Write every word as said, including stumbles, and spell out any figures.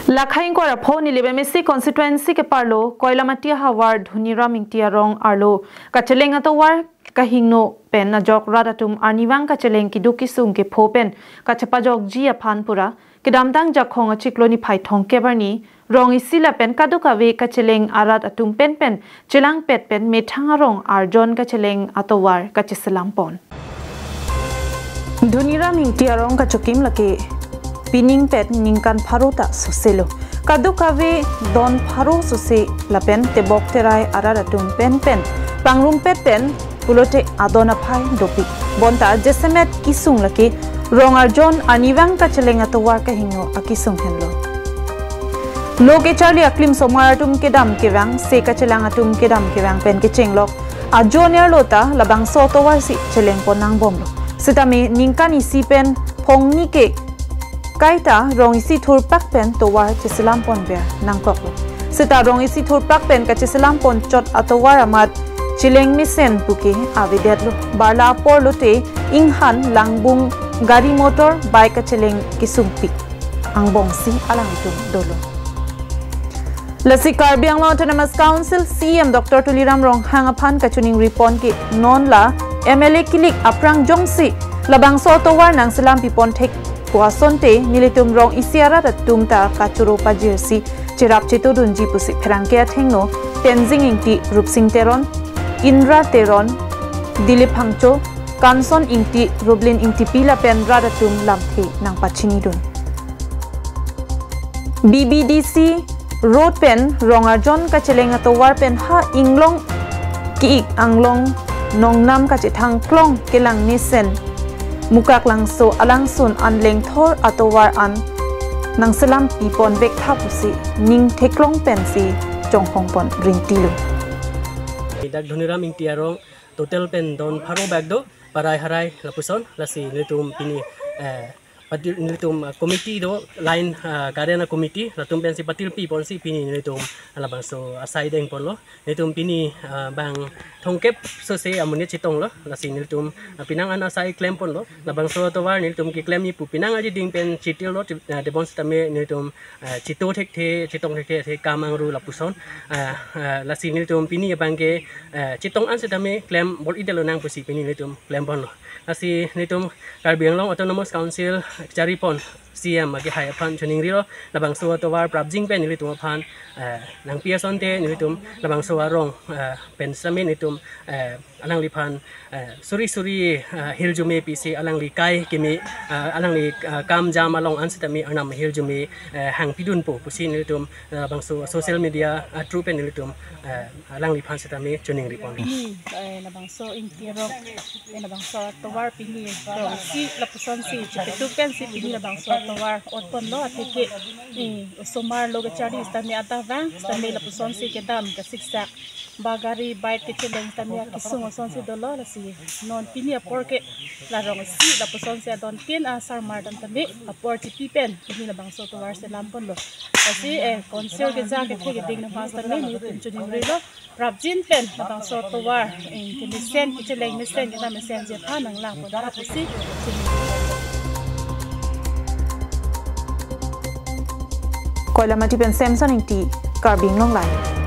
Lakhai ingkoi ra pho Nilip M A C constituency keparlo Koilamati ahavar Dhoniram Ingti arong arlo kacheleng atovar kahingno pen ajok rat atum arnivang kacheleng keduk kesung kepho pen kachepajokji aphan pura kedamtang Jakhong achiklo niphai thomkep arni rong isi lapen kadokave kacheleng arat atum penpen chelangpet pen methang arong arjon kacheleng atovar kacheselam pon. Dhoniram Ingti arong kachokim lake pining pen ningkan pharo ta soselo. Kadokave don pharo sose lapen tebok terai arat atum penpen pangrumpet pen pulote adon aphai dopik. Bonta jasemet kesung lake rong arjon arnivang kacheleng atovar kahingno akesung henlo. Lo kecharli aklim osomar atum kedam kevang, se kachelang atum kedam kevang pen kechenglok ajo nerlo ta labangso atovar si cheleng pon nangbomlo. Sitame ningkan isi pen phongni ke kaita rong isi thurpak pen tovar cheselam ponver nangkoklo. Sita rong isi thurpak pen kacheselam ponchot atovar amat cheleng mesen puke avedetlo. Barla apor lote inghan langbung gari motor bike kacheleng kesungpik angbongsi alangtum dolo. Lasi Karbi Anglong Autonomous Council C E M Doctor Tuliram Ronghang aphan kachiningri pon ke non la M L A kilik aphrang jongsi labangso atovar nangselam pipon thek pu asonte nelitum rong isi arat atum ta kachoro pajirsi cherap chetudunji pusi pherangke athengno Tenzing Ingti, Rupsing Teron, Indra Teron, Dilip Phangcho, Kanson Ingti, Rublin Ingtipi lapen rat atum lamthe nangpachinidun. B B D C road pen rong arjon kacheleng atovar pen ha inglong ki-ik anglong nongnam kachethang klong kelang mesen Mukaklangso alangsun an lengthor atovar an nangselam pipon vektha pusi ning theklong pensi chonghong pon ringtilo. Dak Dhoniram Ingti arong total pen don pharo bak do, parai harai lapuson, lasi nelitum pini, eh, patil nelitum, eh, committee do, line, eh, Karena committee, latum pensi patil piponsi pini nelitum labangso asai deng ponlo. Nelitum pini, eh, bang thomkep sose amonit chetonglo, lasi nelitum, eh, penang an asai klem ponlo. Labangso atovar nelitum keklemji pu penang aji ding pen chetillo, te-, eh, tebon sitame nelitum, eh, cheto thekthe, chetong thekthe, the kam angru lapuson. Eh, eh, lasi nelitum pini abang ke, eh, chetong an sitame klem bor-idetlo nang pusi pini nelitum klem ponlo. Lasi nelitum Karbi Anglong Autonomous Council kachari pon C E M akehai aphan chiningrilo, labangso atovar prapjin pen nelitum aphan, eh, nangpi asonte nelitum labangso arong, eh, pen sitame nelitum, eh, alangliphan, eh, suri suri, eh, hirjume pisi alangli kai kimi, eh, alangli, eh, kam jam along an sitame arnam hirjume, eh, hangpidunpo pusi nelitum, eh, labangso social media, eh, through pen nelitum, eh, alangliphan sitame chiningri pon. Pini, eh, labangso Ingti arong, eh, labangso atovar pini rong isi lapusonsi chepetu pensi pini labangso atovar ot ponlo, atheke, eh, osomar lo kecharli sitame adavang sitame lapusonsi kedam kasiksak ba gari bike kecheleng sitame akesung asonsi dolo, lasi non pini apor ke la rong isi lapusonsi adon tin asarmar dam tame apor chepi pen pini labangso atovar selam ponlo. Lasi, eh, council keja kethe keding nang mas tame nelitum chiningrilo, prapjin pen labangso atovar, eh, kemesen kecheleng mesen kedam mesenji aphan nanglang pon tha pusi chiningri. Koilamati pen Samson Ingti, Karbi Anglong Live.